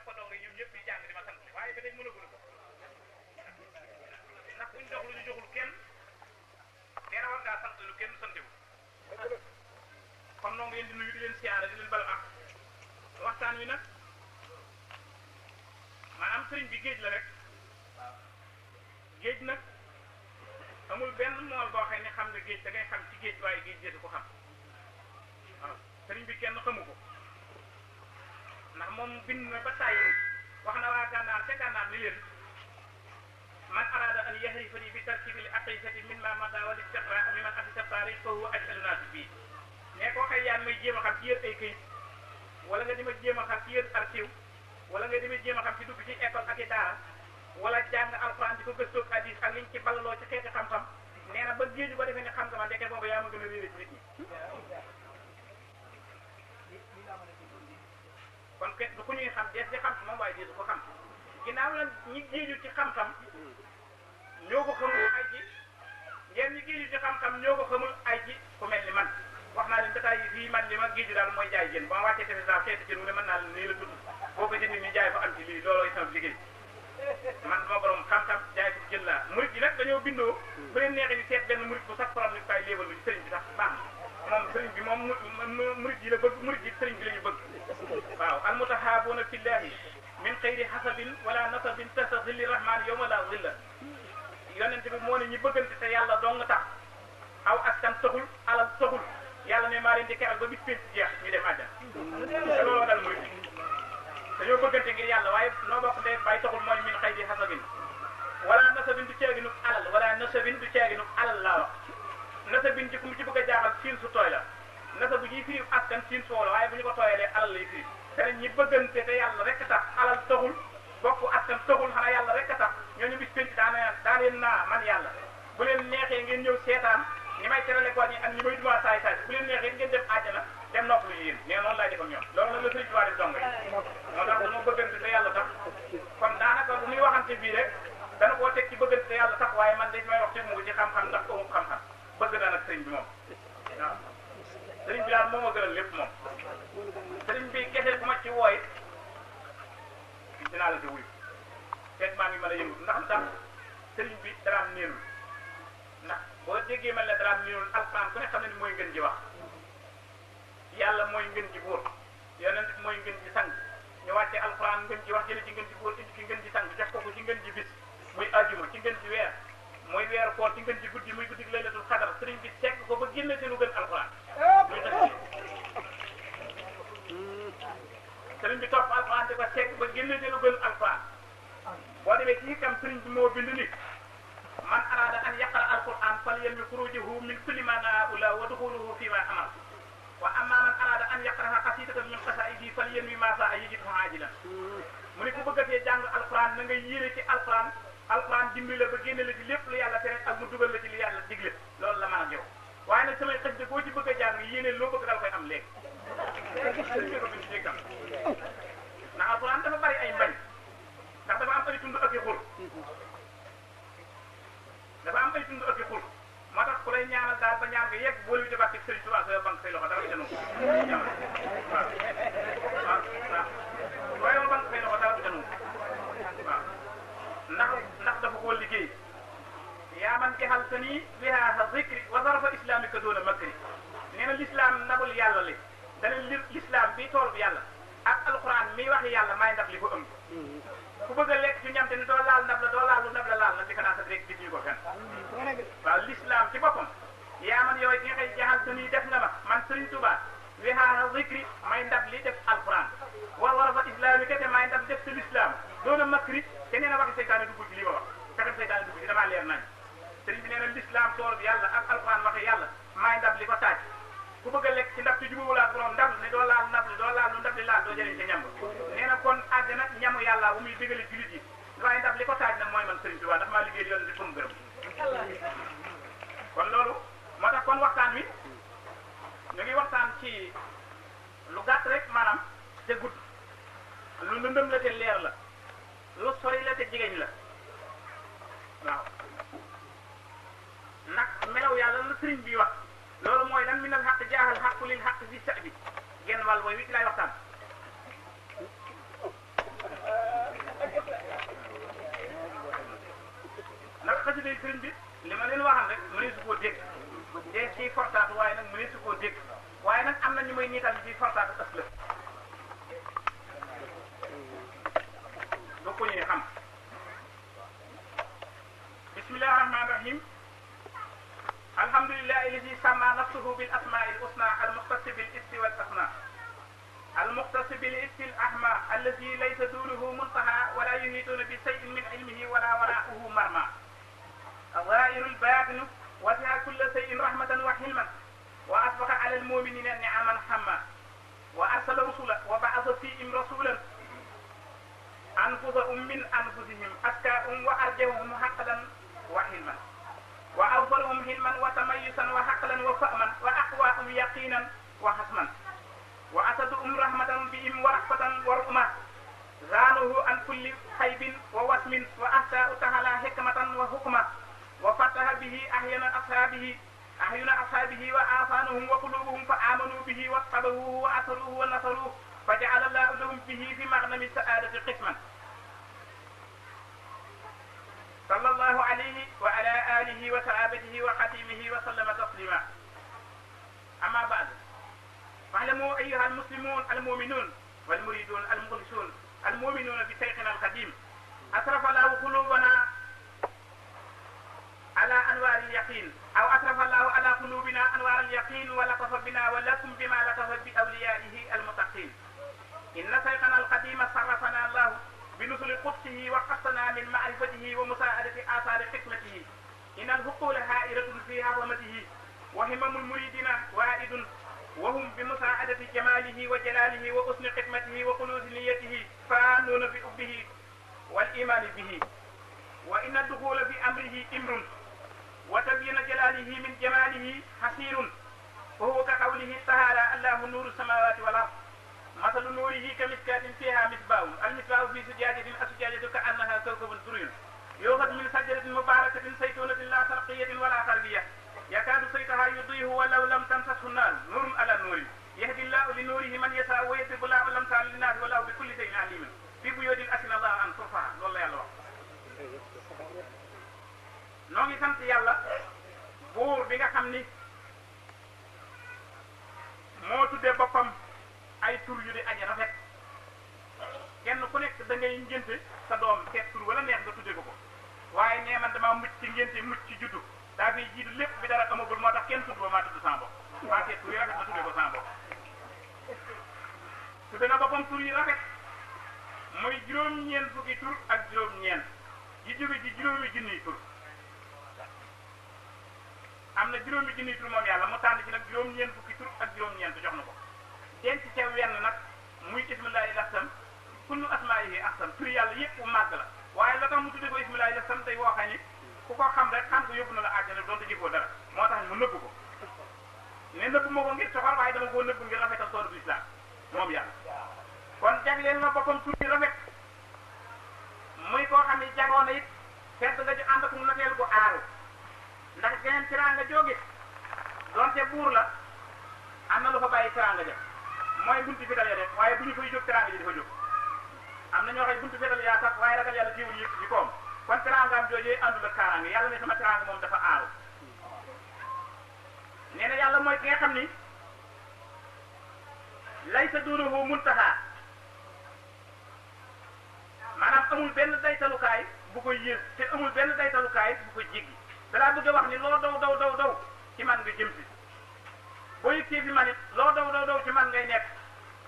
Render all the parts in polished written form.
jox ko dong ñoom ñëpp di jàng di ma sant waaye ba tey mënagul ko ndax buñ jox lu ñu joxul kenn nee na war ngaa sant lu kenn santewu kon noo ngi leen di nuyu di leen siyaare di leen balu ak waxtaan wi nag maanaam sëriñ bi géej la rek géej nag amul benn mool boo xam ne xam nga géej da ngay xam ci géej waaye géej deesu ko xam waaw sëriñ bi kenn xamu ko ndax moom bind na ba tàyyi wax na waa gànnaar ca gànnaar ni leen man arada an yahrifani bi tarkibil aqisati min ma mada wal istiqra mi man afisa taarix fa huwa ajhalu naas bii mais koo xëy yaa may jéem a xam ci yër ay këyit wala nga di ma jéem a xam ci yër archive wala nga di ma jéem a xam ci dugg ci école ak i daara wala jàng alxuraan di ko gëstoog hadiis ak liñ ci ballaloo ci xeeti xam-xam nee na ba géeju ba defee ne xam nga ma ndeke boobu yaa ma gën a réere ci nit ñi kon kenn du ku ñuy xam des di xam moom waaye deesu ko xam ginnaaw la ñi géeju ci xam-xam ñoo ko xamul ay ji ngeen ñi géeju ci xam-xam ñoo ko xamul ay ji ku mel ni man wax naa leen détails yi fii man li ma géeju daal mooy jaay jën ba ma wàccee tamit daal xeeti jën mu ne mën naa leen nii la tudd boo ko jëndee ni jaay fa am ci lii loolooy sama liggéey man moo borom xam-xam jaay ko jël laa murit yi nag dañoo bindoo bu leen neexee ni seet benn murit bu sax borom ni fay léebal lu ci sëriñ bi sax baax na moom sëriñ bi moom murit yi la bëgg murit yi sëriñ bi la ñu bëgg waaw almutahaabuna fillahi min xayri hasabin wala nasabin tasa zilli rahman yawma la zilla yonente bi moo ne ñi bëggante te yàlla dong tax aw askan taxul alal taxul yàlla ne maa leen di keral ba bis pénc jeex ñu dem àjjana te looloo dal murit yi dañoo bëggante ngir yàlla waaye noo bokk ndey bàyyi taxul mooy min xayri hasabin wala nasabin du ceeginu alal wala nasabin du ceeginu alal laa wax nasabin ci ku mu ci bëgg a jaaxal siin su tooy la nasabu ñuy firi askan siin su la waaye bu ñu ko tooyalee alal lay firi te ñi bëggante te yàlla rek tax alal taxul bokk askan taxul xanaa yàlla rek tax ñooñu bis penc daa leen naa man yàlla bu leen neexee ngeen ñëw seetaan ni may terale ko ñi ak ñi may dumaa saay saay bu leen neexee ngeen dem àjjana dem nopp lu yéen nee noonu laay def ak ñoom loolu nag la sëriñ Tuubaa di dong moo tax dañoo bëggante te yàlla tax kon daanaka bu muy waxante bii rek dana koo teg ci bëggante te yàlla tax waaye man dañ may wax ci mu ci xam-xam ndax ko mu xam-xam bëgg naa nag sëriñ bi moom waaw sëriñ bi daal moo ma gënal lépp moom sëriñ bi kese bu ma ci wooy dinaa la ci wuyu fekk maa ngi mën a yëngu ndax sëriñ bi daraam néerul ndax boo déggee mel ne daraam néerul alxuraan ku ne xam ne ni mooy ngën ji wax yàlla mooy ngën ji buur yonent bi mooy ngën ji sang ñu wàcce alxuraan ngën ji wax jële ci ngën ji buur indi ci ngën ji sang def ko ci ngën ji bis muy ajuma ci ngën ji weer muy weeru koor ci ngën ji guddi muy guddi laylatul xadar sëriñ bi segg ko ba génne ci lu gën alxuraan muy tax sëriñ bi topp alxuraan di ko segg ba génne ci lu gën alxuraan boo demee ci itam sëriñ bi moo bind ni man arada an yaqra alquran falyanmi xurujahu min kulli ma naula wa duxuluhu fi ma amar wa amma man arada an yaqraha qasidatan min qasaidi falyanmi ma saa yajidhu ajilan mu ne ku bëggatee jàng alquran na nga yéene ci alquran dimbali la ba génne la ci lépp lu yàlla tere ak mu dugal la ci li yàlla digle loolu la mën a jow waaye nag samay xëj de boo ci bëgg a jàng yéene loo bëgg dal koy am léegi ndax alquran dafa bari ay mbañ ndax dafa am ay tund ak i xur dafa am ay tund ak i xur moo tax ku lay ñaanal daal ba ñaan nga yegg boolu di barke Sëriñ Tuubaa sa banque say loxo dara du ca nangu waaw waaw banque say loxo dara du ca nangu waaw ndax dafa koo liggéey yaa man jaxal sa nii bihaa zikri wa zarafa islamika doona makri nee na l'islam nabul yàlla li dana l'islam bi tool bi yàlla ak alquran miy waxi yàlla maay ndab li ko ëmb ku bëgg a lekk ci ñam te ni doo laal ndab la doo laal lu ndab la laal nag di ko naan sa rek gis ñu ko fenn waaw l'islam ci boppam yaa man yow nga xëy jaxal sa nii def nga ma man Sëriñ Tuubaa bihaa zikri may ndab li def alquran wa zarafa islamika te may ndab def sa l'islam doona makri te nee na waxi seytaane dugg ci lii ma wax fexe seytaane dugg ci damaa leer nañ sëriñ bi nee na l'islam tool bi yàlla ak alquran waxi yàlla maay ndab li ko taaj ku bëgg a lekk ci ndab ci jubóobu laa borom ndab ne doo laal ndab li doo laal lu ndab li laal doo jëriñ ca ñam nee na kon àjjana ñamu yàlla bu muy dégale jullit yi waaye ndab li ko taaj nag mooy man Sëriñ Tuubaa ndax maa liggéey yoon di fa mu gërëm kon loolu moo tax kon waxtaan wi ñu ngi waxtaan ci lu gàtt rek maanaam te gudd lu lëndëm la te leer la lu sori la te jigéen la waaw nag melaw yàlla la sëriñ bi wax loolu mooy lan minal xaq jaaxal xaqu lil xaq fi sa bi genn wàll mooy wi ci laay waxtaan خصه بالأسماء الحسنى المختص بالاسم والأسماء المختص بالاسم الأحمى الذي ليس دونه منتهى ولا يحيطون بشيء من علمه ولا وراءه مرمى الظاهر الباطن وسع كل شيء رحمة وحلما وأسبغ على المؤمنين نعما حما وأرسل رسلا وبعث فيهم رسولا أنفسهم من أنفسهم أزكاهم وأرجهم حقلا وحلما وأفضلهم حلما وتميزا وحقلا وفهما وأقواهم يقينا وحسما وأسدهم رحمة بهم ورحمة ورحمة زانه عن كل خيب ووسم وأحساء تعالى حكمة وحكمة وفتح به أحيان أصحابه وآثانهم وقلوبهم فآمنوا به واتبعوه وأثروه ونصروه فجعل الله لهم به في مغنم السعادة قسما صلى الله عليه وعلى آله وصحابته وخديمه وسلم تسليما أما بعد فاعلموا أيها المسلمون المؤمنون والمريدون المخلصون المؤمنون بشيخنا القديم أسرف الله قلوبنا على أنوار اليقين أو أسرف الله على قلوبنا أنوار اليقين ولطف بنا ولكم بما لطف بأوليائه المتقين إن شيخنا القديم صرفنا الله بنزل قدسه وقصنا من معرفته ومساعدة آثار حكمته إن الحقول هائرة في عظمته وهمم المريدين وائد وهم بمساعدة جماله وجلاله وحسن خدمته وخلوص نيته فآمنون بحبه والإيمان به وإن الدخول في أمره أمر وتبين جلاله من جماله حسير وهو كقوله تعالى الله نور السماوات والأرض مثل نوره كمشكاة فيها مصباح المصباح في زجاجة الزجاجة كأنها كوكب دري يؤخذ من شجرة مباركة زيتونة لا شرقية ولا غربية يكاد زيتها يضيء ولو لم تمسسه النار نور على نور يهدي الله لنوره من يشاء ويضرب الله الأمثال للناس والله بكل شيء عليم في بيوت أذن الله أن ترفع loolu la Yàlla wax noo ngi sant Yàlla buur bi nga xam ni moo tuddee boppam ay tur yu di aji rafet kenn ku nekk da ngay ngénte sa doom seet tur wala neex nga tuddee ko ko waaye nee man damaa mucc ci ngénte mucc ci juddu daa fiy jiitu lépp bi dara amagul moo tax kenn tudd ba maa tudd sama bopp maa seet tur yi rafet ma tuddee ko sama bopp tudde na boppam tur yi rafet mooy juróom-ñeent fukki tur ak juróom-ñeent yi jóge ci juróomi junniy tur am na juróomi junniy tur moom Yàlla mu tànn ci nag juróom-ñeent fukki tur ak juróom-ñeent jox na ko denc ca wenn nag muy ismullaahi lahsam kullu asmaa'ihi ahsan tur Yàlla yëpp bu màgg la waaye la tax mu tudde ko ismullaahi lahsam tey woo xam ni ku ko xam rek xam ko yóbbu na la àjjana doonte jëfoo dara moo tax mu nëbb ko ne nëbb ma ko ngir soxor waaye dama koo nëbb ngir rafetal toolu islam moom Yàlla kon jagleel na boppam tur yi rafet muy koo xam ne jagoo na it fent nga ju ànd ak mu nateel ko aaru ndax geneen tiraanga jóge doonte buur la am na lu fa bàyyi tiraanga ja mooy buntu fital ya def waaye bu ñu fay jóg tiraanga ji dafa jóg am na ñoo xam buntu fital yaa sax waaye ragal Yàlla jiwul yëpp ci koom kon tiraangaam joojee àndul ak kaaraange Yàlla ne sama tiraanga moom dafa aaru nee na Yàlla mooy ki nga xam ni laysa duunuhu muntaha maanaam amul benn daytalukaay bu koy yées te amul benn daytalukaay bu koy jéggi dalaa bëgg a wax ni loo daw ci man nga jëm si boo yëgtee fi man it loo daw ci man ngay nekk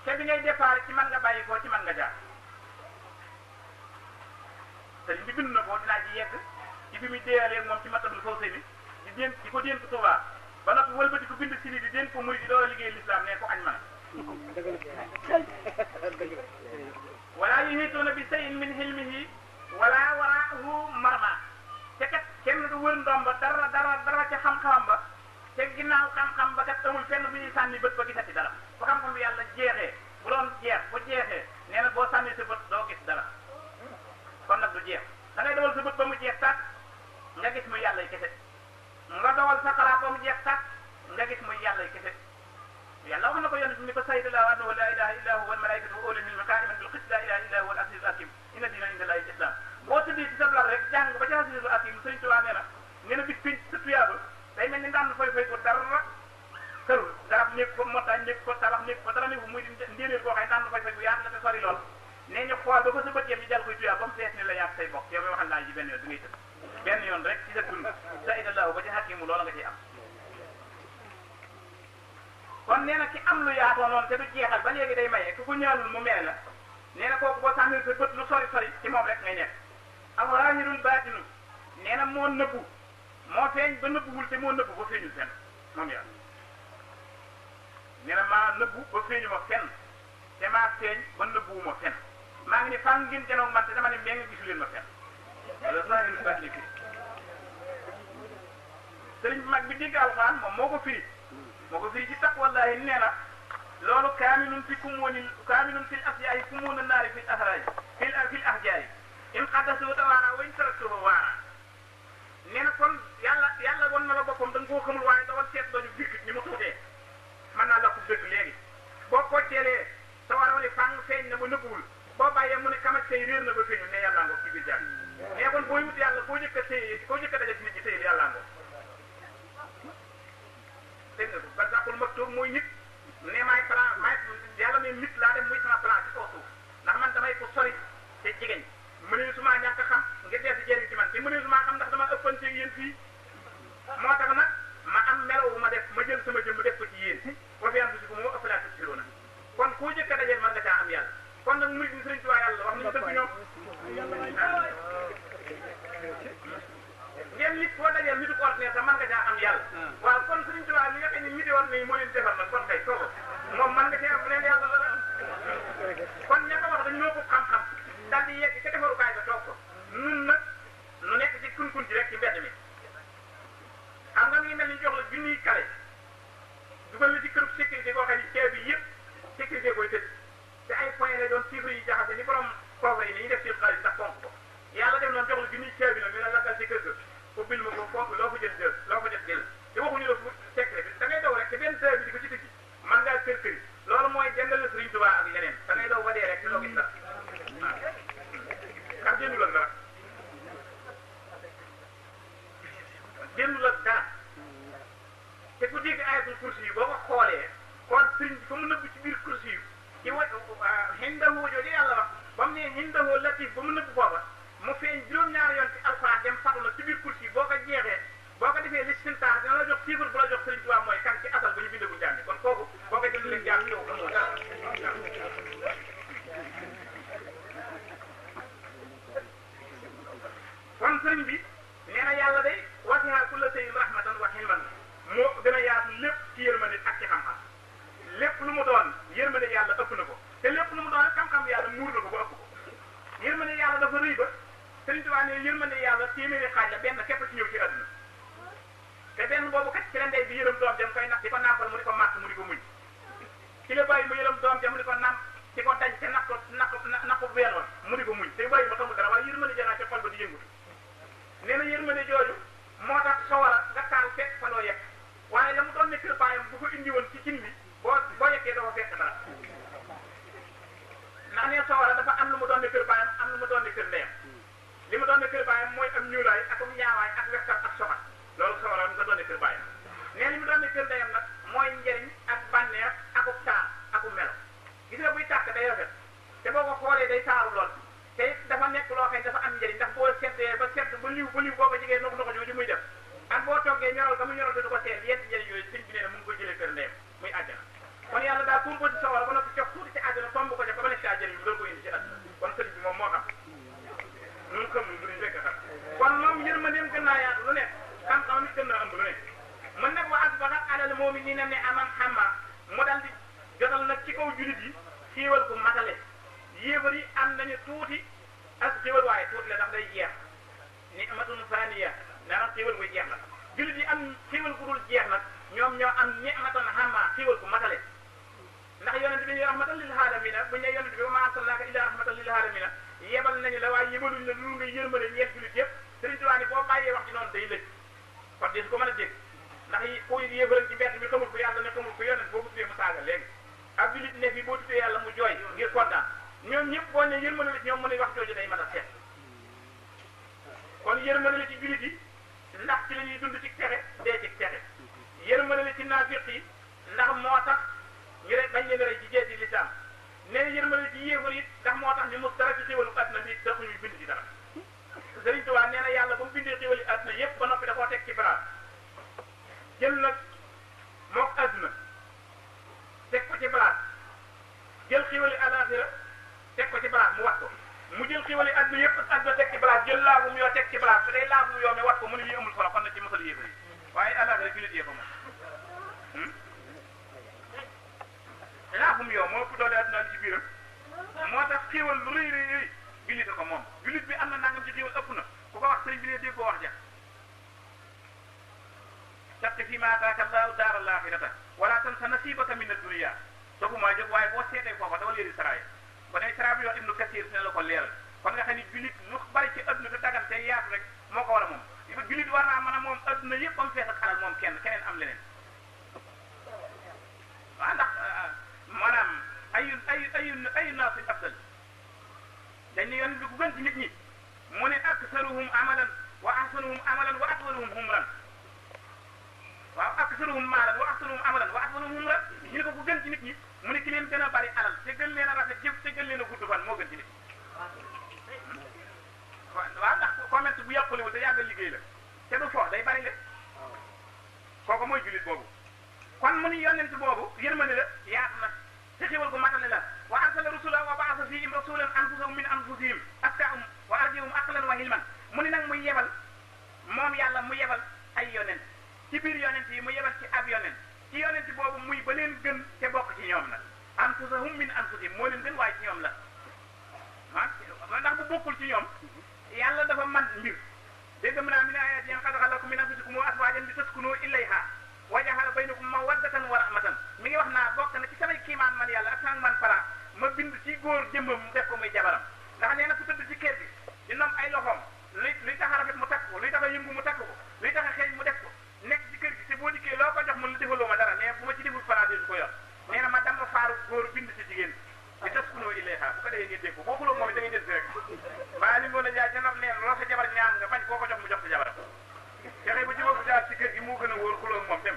te bi ngay départ ci man nga bàyyi ko ci man nga jaar te li bind na ko dinaa ci yegg ci bi muy déyalee moom ci matabul faw sëy mi di ko dénk Tuubaa ba noppi wëlbati ko bind si ni di dénk ko murid di doo liggéey l'islam ne ko añ man wala yuhituuna bi shay'in min ilmihi wala waraahu marma te kat kenn du wër ndomba dara ca xam-xamam ba te ginnaaw xam-xam ba kat amul fenn bu ñuy sànni bët ba gisati dara bu xam-xam bi Yàlla jeexee bu doon jeex bu jeexee nee na boo sànni sa bët doo gis dara kon nag du jeex da ngay dawal sa bët ba mu jeex tàkk nga gis muy Yàlla kese nga dawal sa xalaat ba mu jeex tàkk nga gis muy Yàlla kese Yàlla wax na ko yonent ni ko shahida Allaahu annahu laa ilaaha illaa huwa wal malaa'ikatu wa ulul ilmi qaa'iman bil qisti laa ilaaha illaa huwa al aziizul hakiim inna diina inda Allaahi al-islaam boo tëddee ci sa lal rek jàng ba ca aziizul hakiim Sëriñ Tuubaa nee na bis pinc sa tuyaaba day mel ni ndànd fay ko dara kër garab nekk ko montagne nekk ko tabax nekk ko dara nekk ko muy ndéenéer boo xam ne ndànd fay ko yaatu na te sori lool nee ñu xool ba ko sa bët yem ñu jàll koy tuyaaba ba mu fees ni la yaatu say bokk yow may waxal laa ji benn yoon bi ngay tëdd benn yoon rek ci sa dund shahida Allaahu ba ci hakiimu loola nga ciy am kon nee na ki am lu yaatoo noonu te du jeexal ba léegi day maye ku ko ñaanul mu mel la nee na kooku boo sànnil sa bët lu sori sori ci moom rek ngay nekk al-zaahirul baatinu nee na moo nëbbu moo feeñ ba nëbbuwul te moo nëbbu ba feeñul fenn moom yàlla nee na maa nëbbu ba feeñu ma fenn te maa feeñ ba nëbbuwuma fenn maa ngi ni fànn ngeen janoog man te dama ne mee nga gisu leen ma fenn al-zaahirul baatinu sëriñ bi mag bi dégg alxuraan moom moo ko firi ci taqwallahi nee na loolu kaamilun fi kumuuni kaamilun fil asyaai kumuuna naari fil ahraji fil ahjaari in xaddasuhu tawaara wa in taraktuhu waara nee na kon yàlla won na la boppam da nga koo xamul waaye dawal seet doju dikk ni mu tuutee mën naa la ko dëkk léegi boo ko teelee tawaara wala fàng feeñ na ba nëbbuwul boo bàyyee mu ne kamat tey réer na ba feeñu ne yàllaa ngoo ci biir jàng mais kon booy wut yàlla koo jëkk a daje ci nit ñi téye yàllaa ngoo dégg nga ko barsaqul maktuum mooy nit ne maay plan maay yàlla ne nit laa dem muy sama plan ci kaw suuf ndax man damay ko sori te jigéen mënuñu suma ñàkk a xam ngir dee si jëriñ ci man te mënuñu suma xam ndax dama ëppante yéen fii moo tax nag ma am melo wu ma def ma jël sama jëmm def ko ci yéen wa fi anfusikum moo ëpp laa tubsiruuna kon koo jëkk a dajeel mën nga caa am yàlla kon nag murid ni Sëriñ Tuubaa yàlla wax nañu dëgg ñoom ngeen nit boo dajeel nitu ordinaire sax mën nga caa am yàlla waaw kon Sëriñ Tuubaa li nga xam ne nit yi war nañu moo leen defar nag kon kay kooku moom mën nga cee am leen yàlla la kon ña ko wax dañ ñoo ko xam-xam daal di yegg ca defarukaay ba toog ko nun nag nu nekk ci kun-kun ci rek ci mbedd mi xam nga mi ngi mel ni jox la junniy kale dugal la ci këru sécurité boo xam ne ceeb bi yëpp sécurité koy tëj te ay point lay doon chiffres yi jaxase ni borom pauvre yi ni ñu def seen xaalis ndax fonk ko yàlla def noonu jox la junniy ceeb bi nag ñu la lakkal ci kër ga ubbil ma ko fonk loo ko jël jël loo ko jot jël te waxuñu la fu secret bi da ngay daw rek te benn ceeb bi di ko ci tëj man ngaa kër kër loolu mooy jëndal la Sëriñ Tuubaa ak leneen da ngay daw ba dee rek te doo gis dara ndax jëndu la dara jëndu la dara te ku dégg ayatul kursi yi boo ko xoolee xool sëriñ bi fa mu nëbb ci biir kursi yi ci wa hindahu jooju yàlla wax ba mu ne hindahu latif ba mu nëbb foofa mu feeñ juróom-ñaari yoon ci alxuraan dem fatu la ci biir kursi yi boo ko jeexee boo ko defee listintaar dina la jox chiffre bu la jox Sëriñ Tuubaa mooy kan ci asal ba ñu bindagul jànni kon kooku boo ko jël leen jàng yow amoo dara kon sëriñ bi nee na yàlla day wasi'a kulla shay'in rahmatan wa hilman moo gën a yaatu lépp ci yërmande ak ci xam-xam lépp lu mu doon yërmande yàlla ëpp na ko te lépp lu mu doon xam-xam yàlla muur na ko ba ëpp ko yërmande yàlla dafa rëy ba Sëriñ Tuubaa ne yërmande yàlla téeméeri xaaj la benn képp ci ñëw ci àdduna te benn boobu kat ci la ndey bi yërëm doom jam koy nax di ko nàmpal mu di ko màtt mu di ko muñ ci la bàyyi mu yërëm doom jam mu di ko nàmp di ko dañ te naq ko weenoon mu di ko muñ te bàyyi ma xamul dara waaye yërmande janaa ca xol ba di yëngutu nee na yërmande jooju moo tax sawara nga taal fekk fa loo yekk waaye la mu doon ne kër baayam bu ko indi woon ci cin bi boo yekkee dafa fekk dara ndax nee sawara dafa am lu mu doon ne kër baayam am lu mu doon ne kër ndeyam li mu doon ne kër baayam mooy am ñuulaay ak am ñaawaay ak wextat ak soxat loolu sawara mu nga doon ne kër baayam nee li mu doon ne kër ndeyam nag mooy njëriñ ak bànneex aku taar aku melo gis nga buy tàkk day rafet te boo ko xoolee day taaru lool te dafa nekk loo xam ne dafa am njëriñ ndax boo seddee ba sedd ba liw boo ko jigee nox jooju muy def ak boo toggee ñoral ga mu ñoral te du ko teel yenn njëriñ yooyu sëñ bi nee na mu ngi ko jëlee kër ndeyam muy àjjana kon yàlla daal composé sawara ba noppi cof tuuti ci àjjana tomb ko ca ba ma nekk ci àjjana bi doon ko indi ci àdduna kon sëñ bi moom moo xam ñun xam duñu fekk xam kon moom yërmandeem gën naa yaatu lu nekk xam-xam nit gën naa ëmb lu nekk mën nag wa asbaxa alal mu'miniina ne aman xamma mu dal di jotal nag ci kaw julit yi xéewal gu matale yéefar yi am nañu tuuti ak xéewal waaye tuuti la ndax day jeex ni'matun saaniya dana xéewal guy jeex la julit yi am xéewal gu dul jeex nag ñoom ñoo am ni'matan xamma xéewal gu matale ndax yonent bi ñu rahmatan lil aalamiina bu ñu ne yonent bi wa maa arsalnaaka illaa rahmatan lil aalamiina yebal nañu la waaye yebaluñ la lu nga yërmale ñeent julit yëpp Sëriñ Tuubaa ni boo bàyyee wax ci noonu day lëj kon des ko mën a dégg ndax ku yéefaral ci mbedd mi xamul ko yàlla ne xamul ko yonent boo ko tuddee mu saaga léegi ak julit ne fi boo tuddee yàlla mu jooy ngir kontaan ñoom ñëpp boo ne yërmale la ci ñoom mu ne wax jooju day mat a seet kon yërmale la ci julit yi ndax ci la ñuy dund ci texe dee ci texe yërmale la ci naafiq yi ndax moo tax ñu rek bañ leen rey ci jeeti lislaam nee yërmale ci yéefar yi ndax moo tax ñu mos dara ci xéwalu àdduna bi taxuñu bind ci dara Sëriñ Tuubaa nee na yàlla ba mu bindee xéwali àdduna yépp ba noppi da koo teg ci baraat jël nag mook àdduna jël xiwali alaxira teg ko ci place mu wat ko mu jël xiwali adduna yëpp adduna teg ci place jël laabum yoo teg ci place su dee laabum yoo mi wat ko mu ne lii amul solo kon na ci mosal yéefar yi waaye alaxira julit yee ko moom laabum yoo moo ëpp doole adduna ci biiram moo tax xiwal lu rëy rëy rëy julit ko moom julit bi am na nangam ci xiwal ëpp na ku ko wax sëriñ bi ne dégg ko wax ja tabti fi ma ataaka allahu daara alaxirata wala tansa nasibaka min addunia soogu maa jóg waaye boo seetee foofa dama leeri saraay ba ne sara bi wax ibnu kasir dina la ko leeral kon nga xam ni julit lu bari ci adduna te dagan te yaatu rek moo ko war a moom julit war naa mën a moom adduna yëpp am fees ak alal moom keneen am leneen waaw ndax maanaam ayu naasi afdal dañ ne yoon bi ku gën ci nit ñi mu ne aksaruhum amalan wa ahsanuhum amalan wa atwaluhum humran waaw aksaruhum maalan wa ahsanuhum amalan wa atwaluhum humran ñu ne ko ku gën ci nit ñi mu ne ki leen gën a bari alal te gën leen a rafet jëf te gën leen a gudd fan moo gën ci nit waaw ndax commerce bu yàqulewul te yàgg liggéey la te du foox day bari le kooku mooy jullit boobu kon mu ni yonent boobu yërmande la yaatu na te xéwal gu matale la wa arsala rusula wa ba'atha fihim rasulan anfusahum min anfusihim askahum wa arjahum aqlan wa hilman mu ni nag muy yebal moom yàlla mu yebal ay yonent ci biir yonent yi mu yebal ci ab yonent ci yonent boobu muy ba leen gën te bokk ci ñoom nag anfusahum min anfusihim moo leen gën waaye ci ñoom la ah ndax bu bokkul ci ñoom yàlla dafa man mbir dégg mu naa min ayatin xalaqa lakum min anfusikum azwajan litaskunu ilayha wa ja'ala baynakum mawaddatan wa rahmatan mi ngi wax naa bokk na ci samay kiimaan man yàlla ak sama man fara ma bind ci góor jëmmam def ko muy jabaram ndax nee na ku tëdd ci kër gi di nam ay loxoom luy tax a rafet mu takk ko luy tax a yëngu mu takk ko luy tax a xeeñ mu def ko nekk ci kër gi te boo dikkee loo ko jox mun la defaloo ma dara nee bu ma ci deful français du ko yor nee na ma dama faaru góor bind ci jigéen li taskunu ilayha bu ko defee ngeen dégg ko boo xuloo moom da ngay del si rek mbaa li ngoon a jaay janam neen loo sa jabar ñaan nga bañ koo ko jox mu jox sa jabaram fexe ba jubóo bu jaar ci kër gi moo gën a wóor xuloo moom dem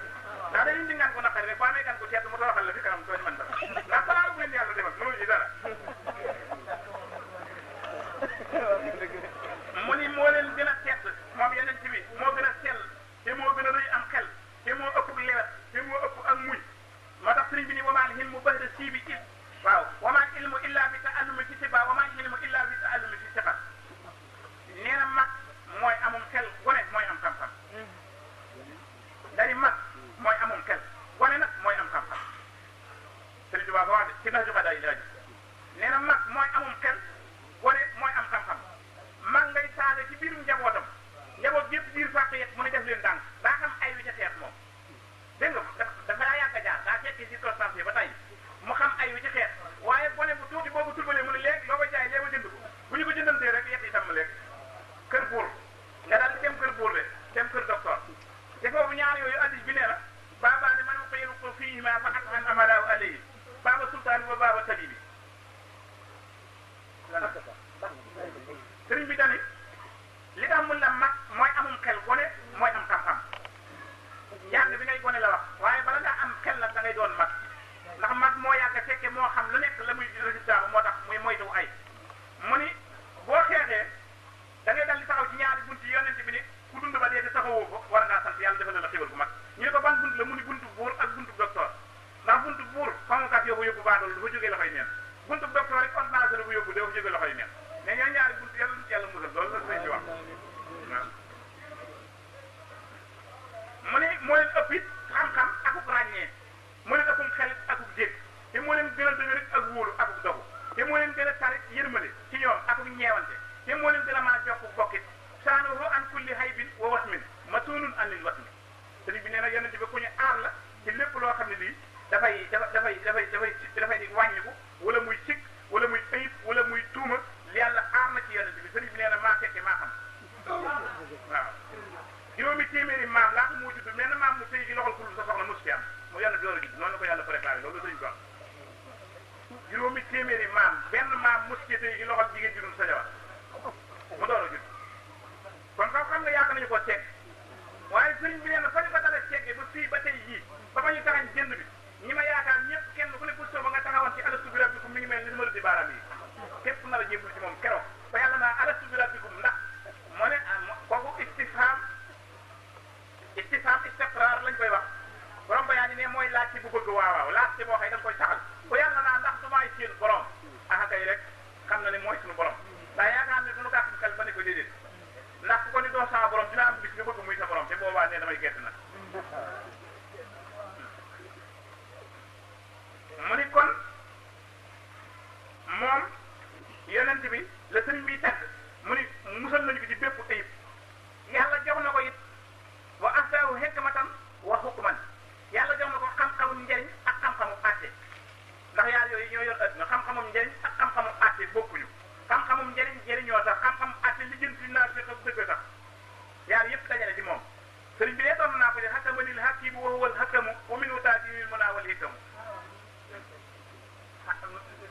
ndax dañuy di ngaan ko naqari rek boo amee gan ko seet mu toroxal la fi kanam dooñu mën dara ndax balaa bu leen yàlla defal mënu ci dara mu ni moo leen gën a tedd moom yeneen ci bi moo gën a sell te moo gën a rëy am xel te moo ëpp lewet te moo ëpp ak muñ moo tax sëriñ bi ni wamaa ilmu bahda siibi il waaw wamaa ilmu illa bi ta'allumi fi siba wamaa ilmu illa bi ta'allumi fi sifa nee na mag mooy amum xel gone mooy am xam-xam dari mag mooy amum xel gone nag mooy am xam-xam sëriñ Tuubaa ko wax de ci nax joxa day laaj nee na mag mooy amum xel gone mooy am xam-xam mag ngay saaga ci biirum njabootam njaboot yëpp biir fàq yet mu ne def leen ndànk daa xam ay wi ca teet moom dégg nga dafa daa yàgg a jaar daa fekk ci circonstance ba tey mu xam ay wi ci xeet waaye gone bu tuuti boobu turbalee mu ne léegi loo ko jaay léegi ma jënd ko bu ñu ko jëndantee rek yet itam léegi kër buur nga daal di dem kër buur de dem kër docteur te foofu ñaar yooyu addis bi nee na baabaani man ko yelu ko fii ma fa at man amalaaw alayhi baaba sultaani wa baaba tabibi sëriñ bi dani li tax mun la mag mooy amum xel gone mooy am xam-xam yàgg bi ngay gone la wax waaye bala ngaa am xel nag da ngay doon mag ndax mag moo yàgg fekke moo xam lu nekk la muy résultat ba moo tax muy moytu ay mu ni boo xeexee da ngay dal di taxaw ci ñaari bunt yi yonent bi ni ku dund ba dee te taxawoo ko war ngaa sant yàlla defal la xéwal bu mag ñu ne ko ban bunt la mu ni buntu buur ak buntu docteur ndax buntu buur convocation bu yóbbu baadool dafa jógee loxoy neen buntu docteur rek ordonnance bu yóbbu dafa jógee loxoy neen mais ñoo ñaari bunt yàlla musal loolu la sëñ bi wax waaw mu ne moo leen ëpp it xam-xam akuk ràññee moo leen ëppum xel akuk dégg te moo leen gën a dëgër ak wóolu akuk dogu te moo leen gën a tarit yërmande ci ñoom akuk ñeewante te moo leen gën a mën a jokk bokkit saanuhu an kulli haybin wa wasmin masuunun an lil wasmi sëriñ bi nee na yonent bi ku ñu aar la ci lépp loo xam ne lii dafay di wàññiku wala muy sikk wala muy ayib wala muy tuuma yàlla aar na ci yonent bi sëriñ bi nee na maa fekke maa xam waaw juróomi téeméeri maam laata moo judd nee na maam mu sëy gi loxol kulul sa soxna mosu fi am mu yàlla door a judd noonu la ko yàlla préparé loolu sëriñ bi wax juróomi téeméeri maam benn maam mosu ci sëy gi loxol jigéen ji dul sa jabar mu door a judd kon kaw xam nga yàgg nañu ko teg waaye sëriñ bi nee na fa ñu ko dalee teggee ba fii ba tey jii ba ba ñu taxañ jënd bi ñi ma yaakaar ñëpp kenn ku ne position ba nga taxawoon ci alastu bi rabbikum mi ngi mel ni numéro di baaraam yi képp nar a jébul ci moom keroog ba yàlla naa alastu bi rabbikum ndax moo ne kooku istifham istiqraar lañ koy wax borom bayaan ne mooy laajte bu bëgg waawaaw laajte boo xëy da nga koy saxal ba yàlla naa ndax du maay seen moom yonent bi la sëriñ bi tàgg mu ni musal nañu ko ci bépp ayib yàlla jox na ko it wa ataahu hikmatan wa hukman yàlla jox na ko xam-xamu njëriñ ak xam-xamu àtte ndax yaar yooyu ñoo yor adduna xam-xamum njëriñ ak xam-xamu àtte bokkuñu xam-xamum njëriñ njëriñoo tax xam-xamu àtte li jëm ci naa fekk dëgg tax yaar yëpp dajale ci moom sëriñ bi dee doon naa ko de hakamanil hakimu wa huwal hakamu wa min utaatiil munaa wal hikamu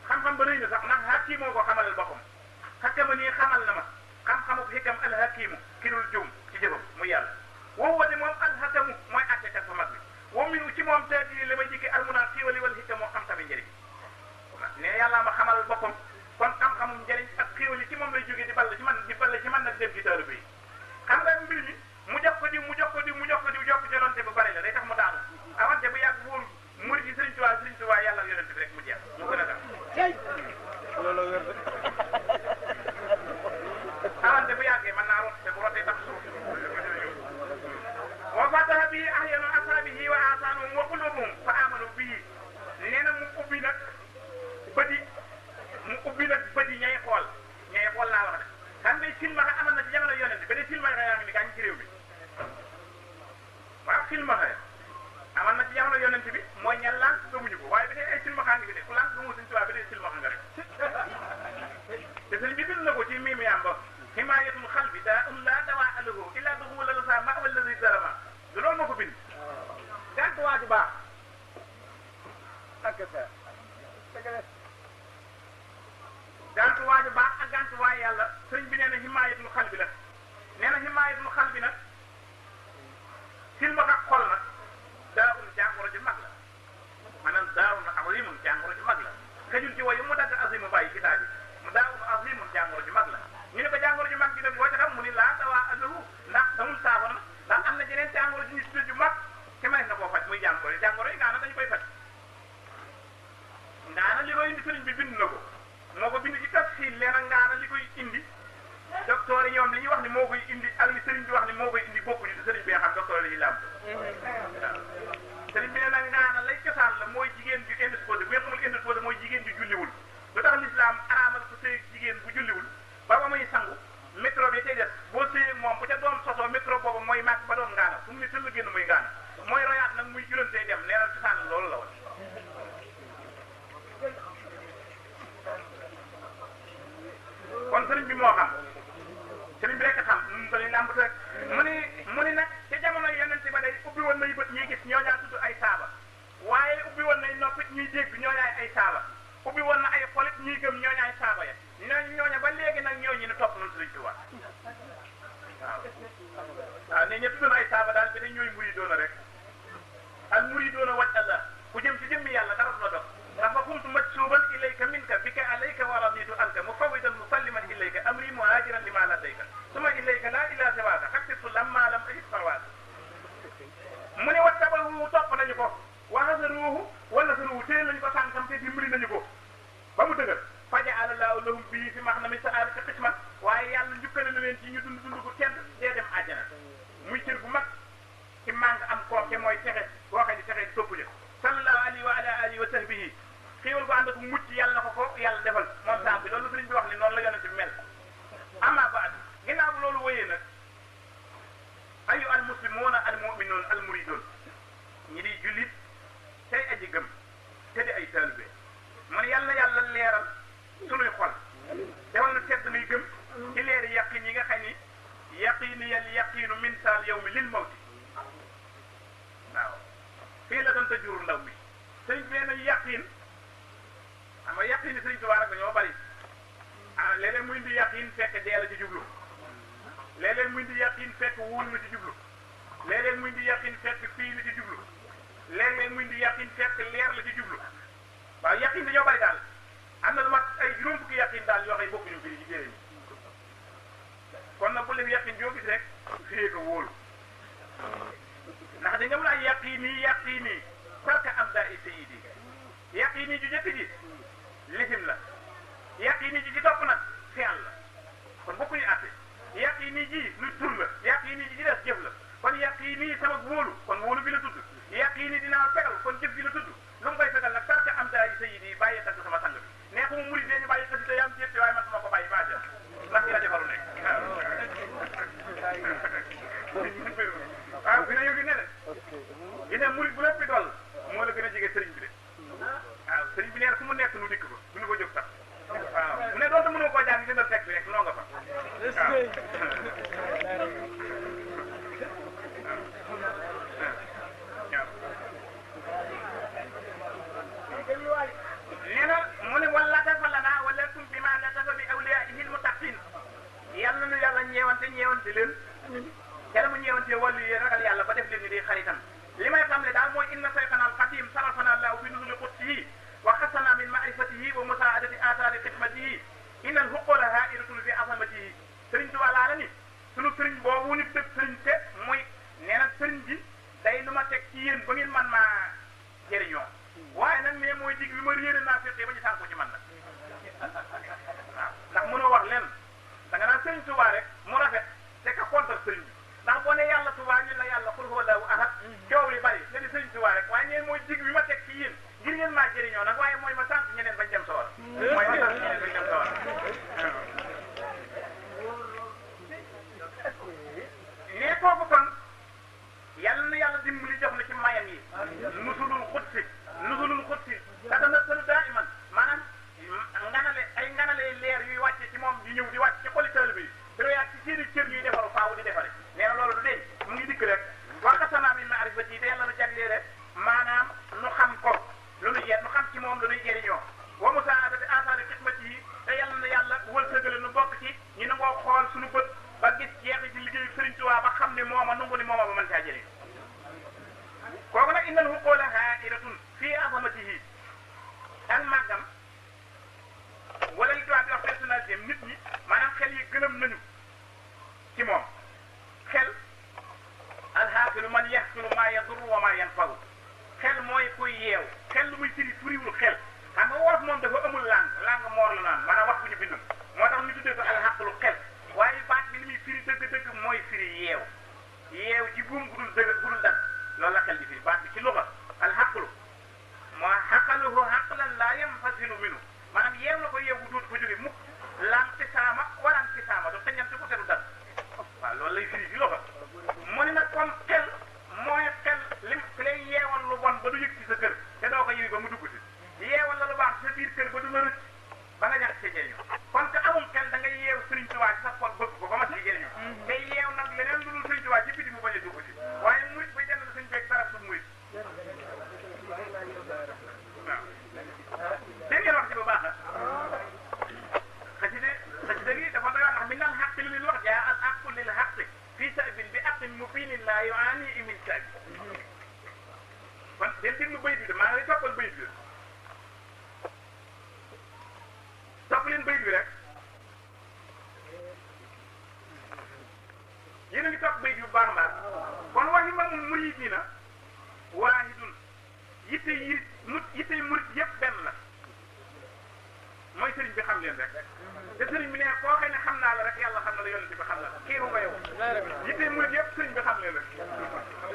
xam-xam ba rëy na sax ndax hakimoo ko xamalal boppam hakama nii xamal na ma xam-xamu hikam al hakimu ki dul juum ci jëfam muy yàlla wa huwa de moom al hakamu mooy àttekat fa mag bi wa min ci moom taatiil la ma jikki al munaa xiiwali wal hikamu xam tamit njëriñ ne yàlla ma xamalal boppam kon xam-xamum njëriñ ak xiiwali ci moom lay jógee di ball ci man nag dem ci taalibe yi xam nga mbir mi mu jox ko diw mu jox ko diw mu jox ko diw jox ko jolonte bu bari la day tax mu daanu awante bu yàgg wóolu murid yi Sëriñ Tuubaa yàlla ak yonent bi rek mu jeex mu gën a tax loolu wér awante bu yàggee mën naa rot te bu rotee tax suuf wa fataha bihi ahyanu ashabihi wa asanuhum wa qulubuhum fa amanu bihi nee na mu ubbi nag bëti ñay xool laa wax de xam nga silmaxa amal na ci jamono yonent ba de silmaxa yaa ngi ni gaañ ci réew mi waaw silmaxa amal na ci jamono yonent bi mooy ña lànk gëmuñu ko waaye ba tey ay silmaxa ngi fi de ku lànk gëmu Sëriñ Tuubaa ba tey silmaxa nga rek te sëriñ bi bind na ko ci miimi yaam ba himayatul xalbi daa'un laa dawaa lahu illa duxuula lasaa ma'wa allazi zarama du loolu moo ko bind gànt waa ju baax gàntu waaju baax ak gàntu waay yàlla sëriñ bi nee na himaayatul xal bi la nee na himaayatul xal bi nag silma ak xol nag daawul jàngoro ju mag la maanaam daawul azimun jàngoro ju mag la xëjul ci woyu mu dagg azimu bàyyi kitaab bi mu daawul azimun jàngoro ju mag la ñu ne ko jàngoro ju mag bi nag boo ci xam mu ni laa dawaa alahu ndax amul saafara na ndax am na jeneen jàngoro ju ñu tudde ju mag te may na koo faj muy jàngoro yi ngaana dañu koy faj ngaana li koy indi sëriñ bi bind na ko moo ko bind ci tafsir leena ngaana li koy indi docteur yi ñoom li ñuy wax ni moo koy indi ak li sëriñ bi wax ni moo koy indi bokkuñu te sëriñ bi nga xam docteur la ñuy laam waaw sëriñ bi nee na ngaana lay cosaan la mooy jigéen ju indisposé bu ngeen xamul indisposé mooy jigéen ju julliwul lu tax l'islam araamal ko sëy jigéen bu julliwul ba ba muy sangu métrobe yi tey des boo sëyee moom bu ca doom sosoo métrobe boobu mooy màgg ba doon ngaana fu mu ne tëll génn muy ngaana mooy royaat nag muy jurantee dem nee na cosaan loolu la woon kon sëriñ bi moo xam sëriñ bi rek a xam ñun dañuy làmbatu rek mu ni nag ca jamono yonent ba day ubbi woon nay bët ñuy gis ñoo ñaa tudd ay saaba waaye ubbi woon nay noppit ñuy dégg ñoo ñaay ay saaba ubbi woon na ay xolit ñuy gëm ñoo ñaay saaba ya ñooña ba léegi nag ñooñu ne topp nañ sëriñ Tuubaa waaw ne ña tuddoon ay saaba daal bi dañ ñooy muridoona rek al muridoona waj Allah ku jëm ci jëmmi yàlla dara du la dox ndax fa kuntu majsuban ilayka minka bika alayka wa raditu anka mufawwidan musalliman ilayka amri muhajiran lima ladayka suma ilayka la ila siwaka xaksitu lamma lam ajid farwaat mu ne wattabahu topp nañu ko wa hasaruhu wala saruhu téye nañu ko sànkam te dimbali nañu ko ba mu dëgër fajaala laahu lahum bii fi maxnami saadati qisman waaye yàlla njukkale na leen ci ñu dund ko tedd dee dem àjjana muy cër bu mag ci màng am koom te mooy texe boo xam ne texe topp ñu sallallahu alayhi wa ala alihi wa sahbihi xéewal bu ànd ak mucc yàlla na ko yàlla defal moom saam bi loolu sëriñ bi wax ni noonu la yonent bi mel amma baad ginnaaw bu loolu wëyee nag ayu al muslimuuna al muminuun al muridoon ñi di jullit tey aji gëm te di ay taalibe mu ne yàlla leeral sunuy xol defal na tedd nuy gëm ci leeri yaqin yi nga xam ni yaqini yal yaqinu min saal yawmi lil mawti waaw fii la doon tajurul ndaw mi sëriñ bi nee nañu yaqin xam nga yaqin ni sëriñ Tuubaa nag dañoo bari léeg-léeg muy indi yaqin fekk dee la ci jublu léeg-léeg muy indi yaqin fekk wóolu la ci jublu léeg-léeg muy indi yaqin fekk fii la ci jublu léeg-léeg muy indi yaqin fekk leer la ci jublu waaw yaqin dañoo bari daal am na lu mat ay juróom fukki yaqin daal yoo xam ne bokkuñu fii ci téere yi kon nag bu leen yaqin joo gis rek fiyee ko wóolu ndax dañu mën a yaqini sarka am daa i sayidi yaqini ju njëkk ji lisim la yaqini ji ci topp nag fi'l la kon bokkuñu àtte yaqini ji lu tur la yaqini ji ci des jëf la kon yaqini sama wóolu kon wóolu bi la tudd yaqini dinaa fegal kon jëf bi la tudd lu mu koy fegal nag sarka am daa i sayidi bàyyi tagg sama sang bi nee ko mu murid ne ñu bàyyi nee na mu ne wala tafalana wala kum bi ma la tafa bi awliyaihi almuttaqin yàlla na yàlla ñeewante leen yàlla mu ñeewante wàllu yi ragal yàlla ba def leen ni di xaritam li may xamle daal mooy inna sayxana alqadim sarafana allahu bi nuzuli qudsihi wa xasana min maarifatihi wa musaadati athari xidmatihi inna alhuqula hairatun fi azamatihi sëriñ Tuubaa laa la ni sunu sëriñ boobu ni tëb sëriñ te muy nee na sëriñ bi day lu ma teg ci yéen ba ngeen man maa jëriñoo waaye nag mais mooy dig bi ma réere naa fekkee ba ñu sànku ci man nag waaw ndax mënoo wax leen da nga naan sëriñ Tuubaa rek mu rafet te ka kontar sëriñ bi ndax boo ne yàlla Tuubaa ñu la yàlla qul huwa allahu ahad coow li bari nga di sëriñ Tuubaa rek waaye ñeen mooy dig bi ma teg ci yéen ngir ngeen maa jëriñoo nag waaye mooy ma sant ñeneen bañ dem sawar mooy ma sant ñeneen bañ dem sawar nee kooku kon yàlla na yàlla dimbali jox na ci mayam yi nusulul xutsi tatanazzalu daa'iman maanaam nganale leer yuy wàcce ci moom di ñëw di wàcc ci xoli taalibe yi dirayaat ci seeni cër yuy defaru faaw di defare nee na loolu du deñ mu ngi dikk rek waxasanaa min maarifati te yàlla nu jaglee rek maanaam nu xam ko lu nu nu xam ci moom lu nuy jëriñoo wa musaadati asaari xidmati yi te yàlla na yàlla wërsëgale nu bokk ci ñu nangoo xool suñu bët ba gis jeexi ci liggéeyu Sëriñ Tuubaa ba xam ne mooma nangu ni mooma ba mën caa jëriñ kooku nag innal huquula haa'iratun fii azamatihi ak màggam wala li tubaab di wax personnalité nit ñi maanaam xel yi gëlëm nañu ci moom xel alxaaqilu man yaxqilu maa yadurru wa maa yanfa'u xel mooy kuy yeew xel lu muy firi firiwul xel xam nga wolof moom dafa amul langue moor la naan maanaam wax bu ñu bindul moo tax ñu tuddee ko alxaqlu xel waaye baat bi li muy firi dëgg-dëgg mooy firi yeew ci buum gudul dagg loolu la xel di firi baat bi ci luga alxaqlu moo xaqaluhu xaqlan laa yanfasilu minhu maanaam yeew na ko yeew bu dootu fa jóge mukk lam tisaama waran tisaama do teñante ko te du dagg waaw loolu lay firi ci luga mu ne nag comme xel mooy xel lim lay yeewal lu bon ba du yëg ci sa kër te doo ko yëwi ba mu dugg si yeewal la lu baax sa biir kër ba du la rëcc ba nga ñàkk sa jëriñu kon que amul xel da ngay yeew Sëriñ Tuubaa ci sa xol bëgg ko ba ma si jëriñu te yeew nag leneen lu dul Sëriñ Tuubaa ci biti mu bañ a dugg si waaye murit bay jënd suñ beeg dara du murit waaw dégg ngeen wax ci bu baax a xasida gi dafa doy wax min al xaqi lil wax jaa al aqu lil xaqi fii sabin bi aqin mubinin la yuani min sabi kon den déglu bayit bi de maa ngi lay toppal bayit bi topp leen bayit bi rek yéen a ngi topp bayit bi bu baax a baax kon wax imamul muridina waahidun yittey murid yëpp benn la mooy sëriñ bi xam leen rek te sëriñ bi ne koo xëy ne xam naa la rek yàlla xam na la yonent bi xam na la kiiru nga yow yittey murid yëpp sëriñ bi xam leen rek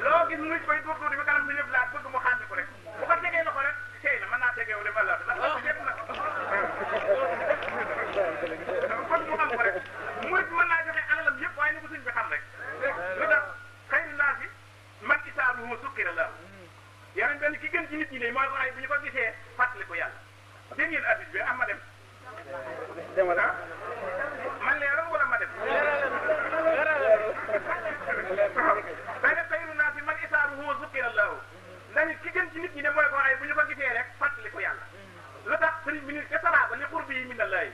loo gis murid koy tuur tuur bi kanam bi ñëpp laat bëgg mu xàndi ko rek bu ko tegee loxo rek sey na mën naa tegeewu dem àlla ndax loxo ñëpp na kon mu xam ko rek murid mën naa joxe alalam yëpp waaye ni ko sëriñ bi xam rek lu tax xayru naasi man isaabuhu sukkira la yeneen benn ki gën ci nit ñi ne mooy ko ay bu ñu ko gisee fàttali ko yàlla dégg ngeen addis bi am ma dem ah man leeral wala ma dem dane xayru naasi man isaabuhu sukkira lahu ndax ki gën ci nit ñi ne mooy ko ay bu ñu ko gisee rek fàttali ko yàlla lu tax sëriñ bi ni ke saraaba li qurbi yi minallahi